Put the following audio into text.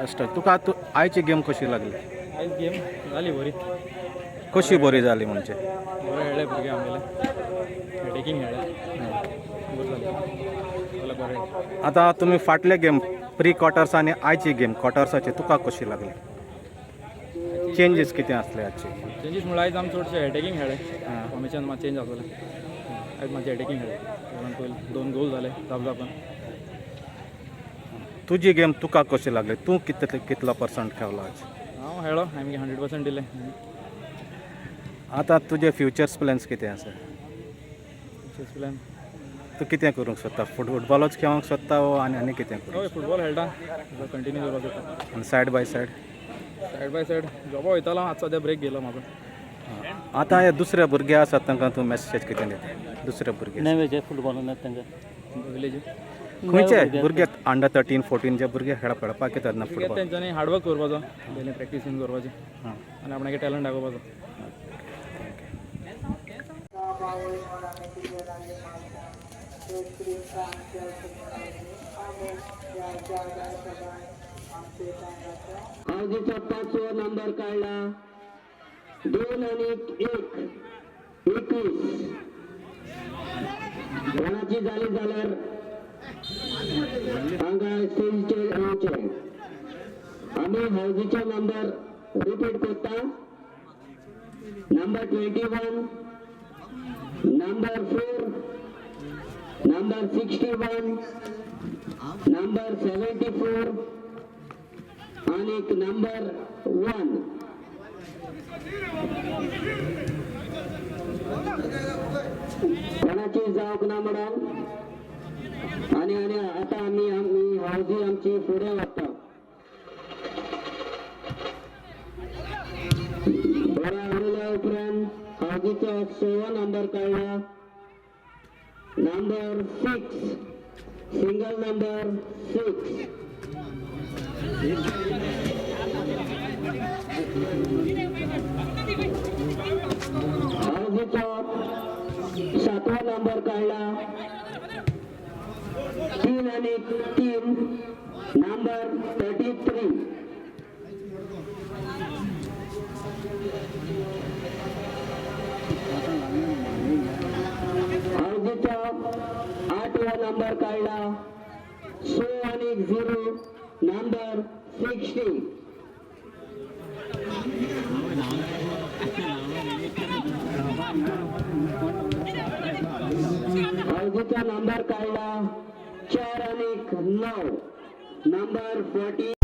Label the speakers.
Speaker 1: अश्ट तुका तूं आयची गेम कशी लागली?
Speaker 2: आयज गेम जाली बरी.
Speaker 1: कशी बरी जाली म्हणजे?
Speaker 2: बरें खेळ्ळे भुरगे आमगेले, एटॅकींग खेळ्ळे, बरें जालें जाल्यार बरें.
Speaker 1: आतां तुमी फाटले गेम प्री क्वॉर्टर्स आनी आयची गेम क्वॉर्टर्साची तुका कशी लागली? चेंजीस कितें आसले आजचे?
Speaker 2: चेंजीस म्हणल्यार आयज आमी चडशे एटॅकींग खेळ्ळे. फॉर्मेशन मातशें चेंज आसलें. आयज मातशें एटॅकींग खेळ्ळे, कारण पयलीं दोन गोल जाले जाप जापान.
Speaker 1: तुजी गेम तुका कशी लागली? तूं कितले कितलो पर्संट खेळ्ळो आज?
Speaker 2: हांव खेळ्ळो, हांवें 100% दिलें.
Speaker 1: आतां तुजे फ्युचर्स प्लॅन्स कितें आसा?
Speaker 2: Chess plan?
Speaker 1: तूं कितें करूंक सोदता? फुटबॉलूच खेळोंक सोदता वो आनी आनी कितें करूंक?
Speaker 2: हय, फुटबॉल खेळटा, कंटिन्यू करपाक जाता.
Speaker 1: आनी side by side?
Speaker 2: Side by side जॉबा वयतालो, आतां सद्या ब्रेक घेयलो म्हाजो.
Speaker 1: आतां हे दुसरे भुरगे आसात तांकां तूं मॅसेज कितें दिता दुसरे भुरगे?
Speaker 3: नेवेचे फुटबॉलान तांकां.
Speaker 2: विलेज.
Speaker 1: खंयचे भुरगे अंडर 13 14 जे भुरगे खेळपाक खेळपाक येतात ना
Speaker 2: भुरगे
Speaker 1: फुटबॉल?
Speaker 2: तेंच्यांनी हार्डवर्क करपाचो, डेली प्रॅक्टीस करपाची
Speaker 1: हां.
Speaker 2: आनी आपणागे टॅलंट दाखोवपाचो.
Speaker 4: हौदीचा पाचवा नंबर काढला, 2 आणि 1 21. कोणाची झाली जाल्यार हांगा स्टेजीचेर येवचे. आमी हौदीचो नंबर रिपीट करता. Number 21, number 4, number 61, number 74 आणि नंबर 1. कोणाची जावंक ना म्हणून आणि आणि आता आम्ही आम्ही हौदी आमची फुडें व्हरता. बऱ्या उरल्या उपरांत हौदीचो सवो नंबर काडला, नंबर 6, सिंगल नंबर 6. हौदीचो सातवा नंबर काढला, 3 आणि 3, नंबर 33. हौदीचा आठवा नंबर काढला, 6 आणि 0, नंबर 60. हौदीचा नंबर काढला, 4 आणि 9, नंबर 40.